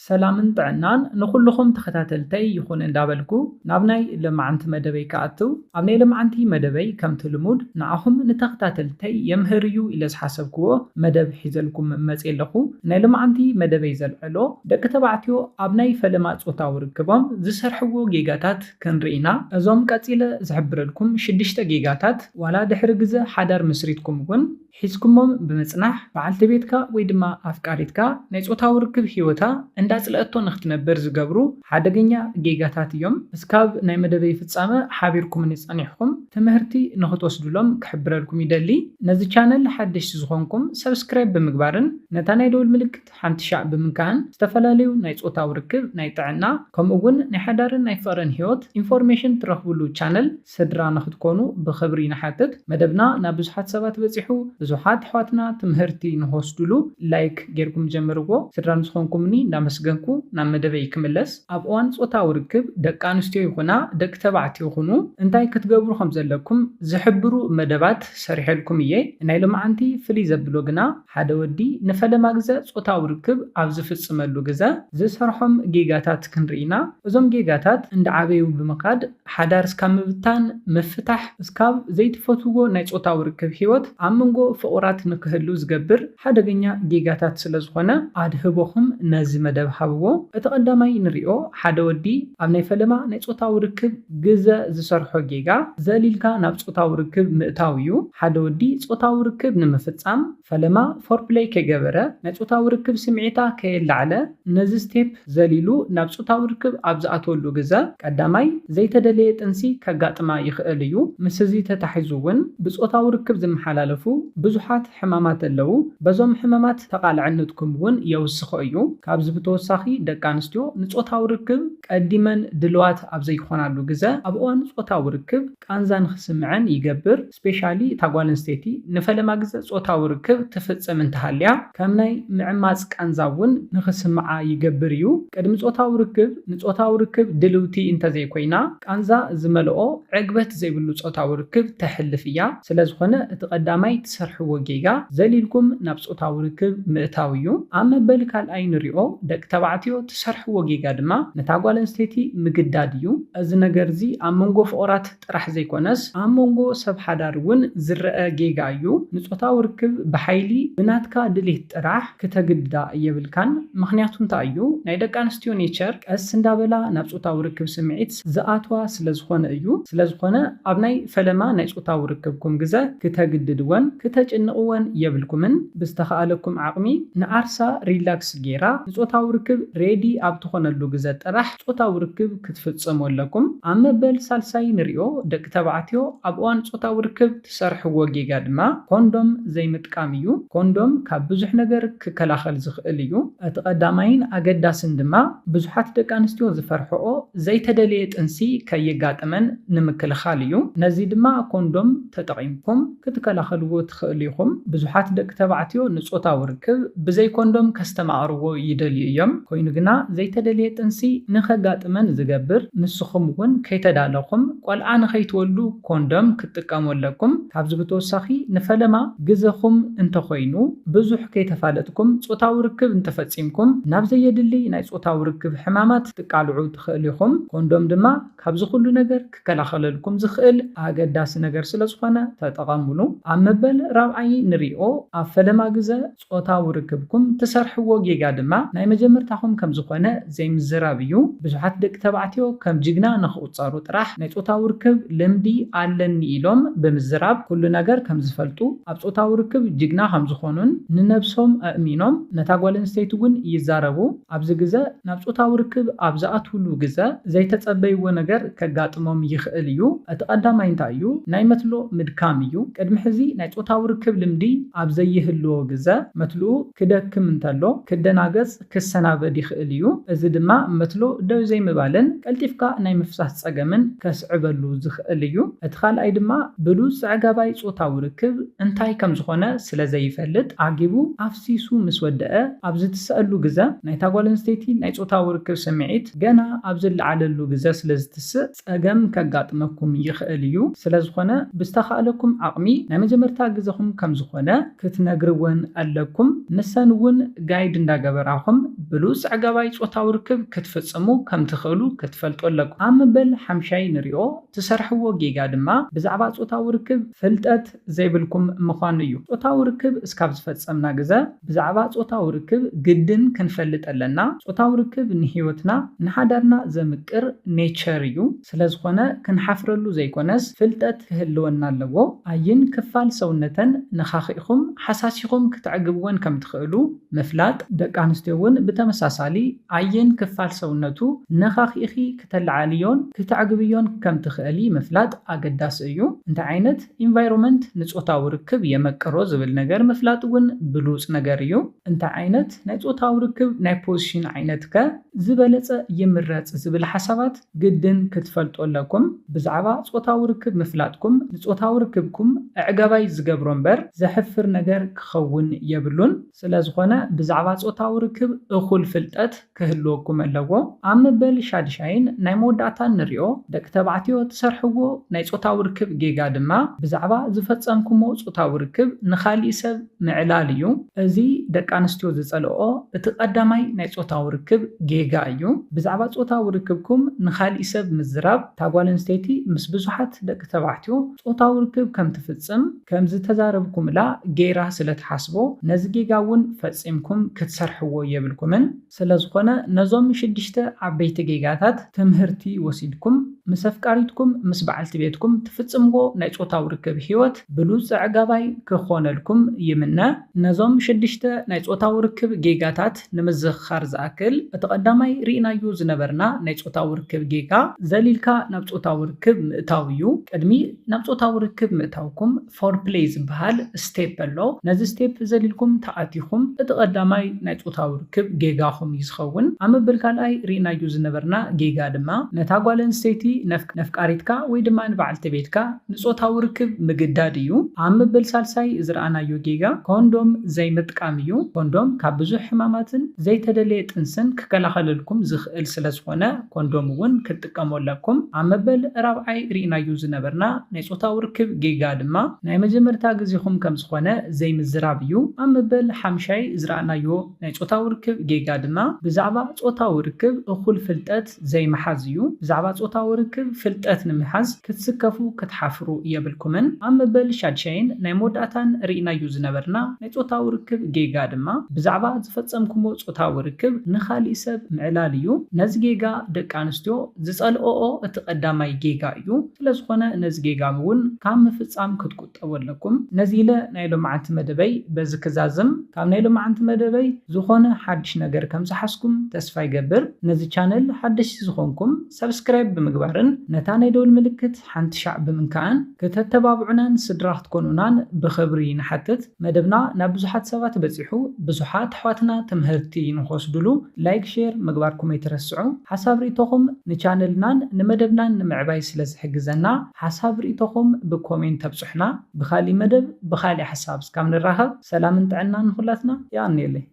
ሰላምን ጥዕናን ንኹልኹም ተኸታተልተይ ይኹን እንዳበልኩ፣ ናብ ናይ ለማዓንቲ መደበይ ክኣትው፣ ኣብ ናይ ለማዓንቲ መደበይ ከምቲ ልሙድ ንዓኹም ንተኸታተልተይ የምህር እዩ ኢለ ዝሓሰብክዎ መደብ ሒዘልኩም መፅየ ኣለኹ። ናይ ለማዓንቲ መደበይ ዘልዕሎ፣ ደቂ ተባዕትዮ ኣብ ናይ ፈለማ ፆታዊ ርክቦም ዝሰርሕዎ ጌጋታት ክንርኢ ኢና። እዞም ቀፂለ ዝሕብረልኩም ሽዱሽተ ጌጋታት፣ ዋላ ድሕሪ ግዘ ሓዳር መስሪትኩም እውን ሒዝኩሞም ብምጽናሕ፣ በዓልቲ ቤትካ ወይ ድማ ኣፍቃሪትካ ናይ ጾታዊ ርክብ ህይወታ እንዳጽልአቶ ንኽትነብር ዝገብሩ ሓደገኛ ጌጋታት እዮም። እስካብ ናይ መደበይ ፍጻመ ሓቢርኩምኒ ጸኒሕኩም ትምህርቲ ንኽትወስዱሎም ክሕብረልኩም ይደሊ። ነዚ ቻነል ሓደሽቲ ዝኾንኩም ሰብስክራይብ ብምግባርን ነታ ናይ ደውል ምልክት ሓንቲ ሻዕ ብምንካእን ዝተፈላለዩ ናይ ጾታዊ ርክብ፣ ናይ ጥዕና፣ ከምኡ እውን ናይ ሓዳርን ናይ ፍቕርን ህይወት ኢንፎርሜሽን ትረኽብሉ ቻነል ስድራ ንኽትኮኑ ብኽብሪ ንሓትት። መደብና ናብ ብዙሓት ሰባት በጺሑ፣ ብዙሓት ኣሕዋትና ትምህርቲ ንኽወስድሉ ላይክ ጌርኩም ጀምርዎ። ስድራ ምስ ኾንኩምኒ እንዳመስገንኩ ናብ መደበይ ክምለስ። ኣብ እዋን ጾታዊ ርክብ ደቂ ኣንስትዮ ይኹና ደቂ ተባዕትዮ ይኹኑ እንታይ ክትገብሩ ከም ዘለኩም ዝሕብሩ መደባት ሰሪሐልኩም እየ። ናይ ሎማዓንቲ ፍልይ ዘብሎ ግና ሓደ ወዲ ንፈለማ ግዘ ጾታዊ ርክብ ኣብ ዝፍጽመሉ ግዘ ዝሰርሖም ጌጋታት ክንርኢ ኢና። እዞም ጌጋታት እንዳዓበዩ ብምኻድ ሓዳር እስካብ ምብታን፣ ምፍታሕ፣ እስካብ ዘይትፈትውዎ ናይ ጾታዊ ርክብ ህይወት ኣብ መንጎ ፍቑራት ንክህሉ ዝገብር ሓደገኛ ጌጋታት ስለ ዝኾነ ኣድህቦኹም ነዚ መደብ ሃብዎ። እቲ ቀዳማይ ንሪኦ ሓደ ወዲ ኣብ ናይ ፈለማ ናይ ጾታዊ ርክብ ግዘ ዝሰርሖ ጌጋ ዘሊልካ ናብ ጾታዊ ርክብ ምእታው እዩ። ሓደ ወዲ ጾታዊ ርክብ ንምፍጻም ፈለማ ፎርፕለይ ከይገበረ ናይ ጾታዊ ርክብ ስምዒታ ከየላዕለ ነዚ ስቴፕ ዘሊሉ ናብ ጾታዊ ርክብ ኣብ ዝኣተወሉ ግዘ ቀዳማይ ዘይተደለየ ጥንሲ ከጋጥማ ይኽእል እዩ። ምስ እዚ ተታሒዙ እውን ብጾታዊ ርክብ ዝመሓላለፉ ብዙሓት ሕማማት ኣለዉ። በዞም ሕማማት ተቓላዕነትኩም እውን የውስኾ እዩ። ካብዚ ብተወሳኺ ደቂ ኣንስትዮ ንጾታዊ ርክብ ቀዲመን ድልዋት ኣብ ዘይኮናሉ ግዘ ኣብ እዋን ጾታዊ ርክብ ቃንዛ ንኽስምዐን ይገብር። ስፔሻሊ እታ ጓል ኣንስተይቲ ንፈለማ ግዘ ጾታዊ ርክብ ትፍጽም እንተሃልያ ከም ናይ ምዕማጽ ቃንዛ እውን ንኽስምዓ ይገብር እዩ። ቅድሚ ጾታዊ ርክብ ንጾታዊ ርክብ ድልውቲ እንተዘይኮይና ቃንዛ ዝመልኦ ዕግበት ዘይብሉ ጾታዊ ርክብ ተሕልፍ እያ። ስለዝኾነ እቲ ቀዳማይ ትሰርሕዎ ጌጋ ዘሊልኩም ናብ ጾታዊ ርክብ ምእታው እዩ። ኣብ መበል ካልኣይ ንሪኦ ደቂ ተባዕትዮ ትሰርሕዎ ጌጋ ድማ ነታ ጓል ኣንስተይቲ ምግዳድ እዩ። እዚ ነገር እዚ ኣብ መንጎ ፍቑራት ጥራሕ ዘይኮነስ ኣብ መንጎ ሰብ ሓዳር እውን ዝረአ ጌጋ እዩ። ንጾታዊ ርክብ ብሓይሊ ብናትካ ድሌት ጥራሕ ክተግድዳ የብልካን። ምኽንያቱ እንታይ እዩ? ናይ ደቂ ኣንስትዮ ኔቸር ቀስ እንዳበላ ናብ ጾታዊ ርክብ ስምዒት ዝኣትዋ ስለ ዝኾነ እዩ። ስለ ዝኾነ ኣብ ናይ ፈለማ ናይ ጾታዊ ርክብኩም ግዘ ክተግድድወን ክተጭንቕወን የብልኩምን። ብዝተኻእለኩም ዓቕሚ ንዓርሳ ሪላክስ ጌራ ንጾታዊ ርክብ ሬዲ ኣብ ትኾነሉ ግዘ ጥራሕ ጾታዊ ርክብ ክትፍጽሙ ኣለኩም። ኣብ መበል ሳልሳይ ንሪኦ ደቂ ተባዕትዮ ኣብ እዋን ጾታዊ ርክብ ትሰርሕዎ ጌጋ ድማ ኮንዶም ዘይምጥቃም እዩ። ኮንዶም ካብ ብዙሕ ነገር ክከላኸል ዝኽእል እዩ። እቲ ቀዳማይን ኣገዳስን ድማ ብዙሓት ደቂ ኣንስትዮ ዝፈርሕኦ ዘይተደለየ ጥንሲ ከየጋጥመን ንምክልኻል እዩ። ነዚ ድማ ኮንዶም ተጠቒምኩም ክትከላኸልዎ ትኽእሉ ኢኹም። ብዙሓት ደቂ ተባዕትዮ ንጾታዊ ርክብ ብዘይ ኮንዶም ከስተማቕርዎ ይደልዩ እዮም። ኮይኑ ግና ዘይተደለየ ጥንሲ ንኸጋጥመን ዝገብር፣ ንስኹም እውን ከይተዳለኹም ቆልዓ ንኸይትወልዱ ኮንዶም ክትጥቀሙ ኣለኩም። ካብዚ ብተወሳኺ ንፈለማ ግዘኹም እንተኾይኑ ብዙሕ ከይተፋለጥኩም ጾታዊ ርክብ እንተፈጺምኩም ናብ ዘየድሊ ናይ ጾታዊ ርክብ ሕማማት ትቃልዑ ትኽእሉ ኢኹም። ኮንዶም ድማ ካብዚ ኩሉ ነገር ክከላኸለልኩም ዝኽእል ኣገዳሲ ነገር ስለ ዝኾነ ተጠቐምሉ። ኣብ መበል ራብዓይ ንሪኦ ኣብ ፈለማ ግዘ ጾታዊ ርክብኩም ትሰርሕዎ ጌጋ ድማ ናይ መጀመርታኹም ከም ዝኾነ ዘይምዝራብ እዩ። ብዙሓት ደቂ ተባዕትዮ ከም ጅግና ንኽቑጸሩ ጥራሕ ናይ ጾታዊ ርክብ ልምዲ ኣለኒ ኢሎም ብምዝራብ ኩሉ ነገር ከም ዝፈልጡ፣ ኣብ ጾታዊ ርክብ ጅግና ከም ዝኾኑን ንነብሶም ኣእሚኖም ነታ ጓል ኣንስተይቲ እውን ይዛረቡ። ኣብዚ ግዘ ናብ ጾታዊ ርክብ ኣብ ዝኣትውሉ ግዘ ዘይተጸበይዎ ነገር ከጋጥሞም ይኽእል እዩ። እቲ ቀዳማይ እንታይ እዩ? ናይ መትሎ ምድካም እዩ። ቅድሚ ሕዚ ናይ ጾታዊ ርክብ ልምዲ ኣብ ዘይህልዎ ግዘ መትልኡ ክደክም እንተሎ ክደናገጽ ክሰናበድ ይኽእል እዩ። እዚ ድማ መትሎ ደው ዘይምባልን ቀልጢፍካ ናይ ምፍሳስ ጸገምን ከስዕበሉ ዝኽእል እዩ። እቲ ካልኣይ ድማ ብሉጽ ኣዕጋባይ ጾታዊ ርክብ እንታይ ከም ዝኾነ ስለ ዘይፈልጥ ዓጊቡ ኣፍሲሱ ምስ ወደአ ኣብ ዝትስኣሉ ግዘ ናይታ ጓል ኣንስተይቲ ናይ ጾታዊ ርክብ ስምዒት ገና ኣብ ዝለዓለሉ ግዘ ስለ ዝትስእ ጸገም ከጋጥመኩም ይኽእል እዩ። ስለ ዝኾነ ብዝተኻእለኩም ዓቕሚ ናይ መጀመርታ ግዘኹም ከም ዝኾነ ክትነግርወን ኣለኩም። ንሰን እውን ጋይድ እንዳገበራኹም ብሉጽ ኣዕጋባይ ጾታዊ ርክብ ክትፍጽሙ ከም ትኽእሉ ክትፈልጡ ኣለኩም። ኣብ መበል ሓምሻይ ንሪኦ ትሰርሕዎ ጌጋ ድማ ብዛዕባ ጾታዊ ርክብ ፍልጠት ዘይብልኩም ምዃኑ እዩ። ጾታዊ ርክብ እስካብ ዝፈጸምና ግዘ ብዛዕባ ጾታዊ ርክብ ግድን ክንፈልጥ ኣለና። ጾታዊ ርክብ ንህይወትና ንሓዳርና ዘምቅር ኔቸር እዩ። ስለ ዝኾነ ክንሓፍረሉ ዘይኮነስ ፍልጠት ክህልወና ኣለዎ። ኣየን ክፋል ሰውነተን ነኻኺእኹም ሓሳሲኹም ክተዕግብወን ከም ትኽእሉ ምፍላጥ። ደቂ ኣንስትዮ እውን ብተመሳሳሊ ኣየን ክፋል ሰውነቱ ነኻኺእኺ ክተለዓልዮን ክተዕግብዮን ከም ትኽእሊ ምፍላጥ ኣገዳሲ እዩ። እንታይ ዓይነት ኢንቫይሮመንት ንጾታዊ ርክብ የመቅሮ ዝብል ነገር ምፍላጥ እውን ብሉጽ ነገር እዩ። እንታይ ዓይነት ናይ ጾታዊ ርክብ ናይ ፖዚሽን ዓይነት ከ ዝበለጸ ይምረጽ ዝብል ሓሳባት ግድን ክትፈልጡ ኣለኩም። ብዛዕባ ጾታዊ ርክብ ምፍላጥኩም ንጾታዊ ርክብኩም ኣዕጋባይ ዝገብሮ እምበር ዘሕፍር ነገር ክኸውን የብሉን። ስለ ዝኾነ ብዛዕባ ጾታዊ ርክብ እኹል ፍልጠት ክህልወኩም ኣለዎ። ኣብ መበል ሻድሻይን ናይ መወዳእታን ንሪኦ ደቂ ተባዕትዮ ትሰርሕዎ ናይ ጾታዊ ርክብ ጌጋ ድማ ብዛዕባ ዝፈጸምኩሞ ጾታዊ ርክብ ንኻሊእ ሰብ ምዕላል እዩ። እዚ ደቂ ኣንስትዮ ዝጸልኦ እቲ ቀዳማይ ናይ ጾታዊ ርክብ ጌጋ እዩ። ብዛዕባ ጾታዊ ርክብኩም ንኻሊእ ሰብ ምዝራብ እታ ጓል ኣንስተይቲ ምስ ብዙሓት ደቂ ተባዕትዮ ጾታዊ ርክብ ከም ትፍጽም ከም ዝተዛረብኩምላ ጌራ ስለ ትሓስቦ ነዚ ጌጋ እውን ፈጺምኩም ክትሰርሕዎ የብልኩምን። ስለ ዝኾነ ነዞም ሽዱሽተ ዓበይቲ ጌጋታት ትምህርቲ ወሲድኩም ምስ ኣፍቃሪትኩም ምስ በዓልቲ ቤትኩም ትፍጽምዎ ናይ ጾታዊ ርክብ ህይወት ብሉጽ ኣዕጋባይ ክኾነልኩም ይምነ። ነዞም ሽዱሽተ ናይ ጾታዊ ርክብ ጌጋታት ንምዝኽኻር ዝኣክል እቲ ቀዳማይ ርኢናዮ ዝነበርና ናይ ጾታዊ ርክብ ጌጋ ዘሊልካ ናብ ጾታዊ ርክብ ምእታው እዩ። ቅድሚ ናብ ጾታዊ ርክብ ምእታውኩም ፎርፕሌይ ዝበሃል ስቴፕ ኣሎ። ነዚ ስቴፕ ዘሊልኩም ተኣቲኹም እቲ ቀዳማይ ናይ ጾታዊ ርክብ ጌጋኹም እዩ ዝኸውን። ኣብ መበል ካልኣይ ርኢናዮ ዝነበርና ጌጋ ድማ ነታ ጓል ኣንስተይቲ ነፍ- ነፍቃሪትካ ወይ ድማ ንበዓልቲ ቤትካ ንጾታዊ ርክብ ምግዳድ እዩ። ኣብ መበል ሳልሳይ ዝረኣናዮ ጌጋ ኮንዶም ዘይምጥቃም እዩ። ኮንዶም ካብ ብዙሕ ሕማማትን ዘይተደለየ ጥንስን ክከላኸለልኩም ዝኽእል ስለ ዝኾነ ኮንዶም እውን ክትጥቀሙ ኣለኩም። ኣብ መበል ራብዓይ ርኢናዮ ዝነበርና ናይ ጾታዊ ርክብ ጌጋ ድማ ናይ መጀመርታ ግዜኹም ከም ዝኾነ ዘይምዝራብ እዩ። ኣብ መበል ሓምሻይ ዝረኣናዮ ናይ ጾታዊ ርክብ ጌጋ ድማ ብዛዕባ ጾታዊ ርክብ እኹል ፍልጠት ዘይምሓዝ እዩ። ብዛዕባ ጾታዊ ርክብ ፍልጠት ንምሓዝ ክትስከፉ ክትሓፍሩ የብልኩምን። ኣብ መበል ሻድሻይን ናይ መወዳእታን ርኢናዮ ዝነበርና ናይ ጾታዊ ርክብ ጌጋ ድማ ብዛዕባ ዝፈጸምኩሞ ጾታዊ ርክብ ንኻሊእ ሰብ ምዕላል እዩ። ነዚ ጌጋ ደቂ ኣንስትዮ ዝጸልኦኦ እቲ ቀዳማይ ጌጋ እዩ። ስለ ዝኾነ ነዚ ጌጋ እውን ካብ ምፍጻም ክትቁጠቡ ኣለኩም። ነዚ ኢለ ናይ ሎማዓንቲ መደበይ በዚ ክዛዝም። ካብ ናይ ሎማዓንቲ መደበይ ዝኾነ ሓድሽ ነገር ከም ዝሓዝኩም ተስፋ ይገብር። ነዚ ቻነል ሓደሽቲ ዝኾንኩም ሰብስክራይብ ብምግባርን ነታ ናይ ደወል ምልክት ሓንቲ ሻዕ ብምንካእን ከተተባብዑናን ስድራ ክትኮኑናን ብኽብሪ ንሓትት። መደብና ናብ ብዙሓት ሰባት በጺሑ ብዙሓት ኣሕዋትና ትምህርቲ ንኽወስድሉ ላይክ ሼር ምግባርኩም ኣይትረስዑ። ሓሳብ ርእይቶኹም ንቻነልናን ንመደብናን ንምዕባይ ስለ ዝሕግዘና ሓሳብ ርእይቶኹም ብኮሜንት ተብጽሑና። ብኻሊእ መደብ ብኻሊእ ሓሳብ እስካብ ንራኸብ ሰላምን ጥዕናን ንኹላትና። የቐንየለይ።